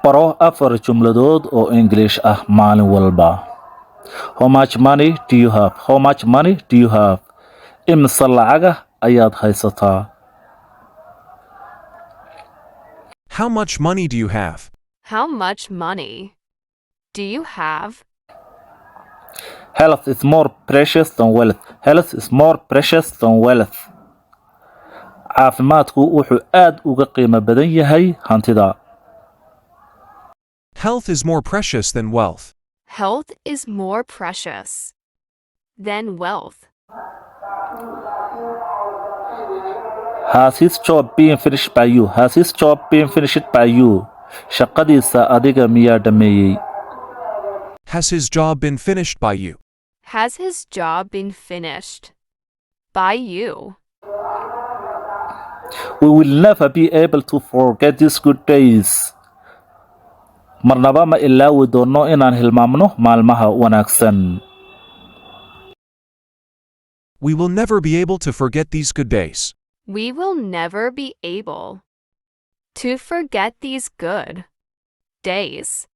Baro 4 jumladood oo English ah maalin walba. How much money do you have? How much money do you have? Imisa lacaga ayaad haysataa? How much money do you have? How much money do you have? Health is more precious than wealth. Health is more precious than wealth. Caafimaadku wuxuu aad uga qiimo badan yahay hantida. Health is more precious than wealth. Health is more precious than wealth. Has his job been finished by you? Has his job been finished by you? Shaqadiisa adiga miyaa dhameeyay? Has his job been finished by you? Has his job been finished by you? We will never be able to forget these good days. Marnaba ma ilaawi doono inaan hilmaamno maalmaha wanaagsan. We will never be able to forget these good days. We will never be able to forget these good days.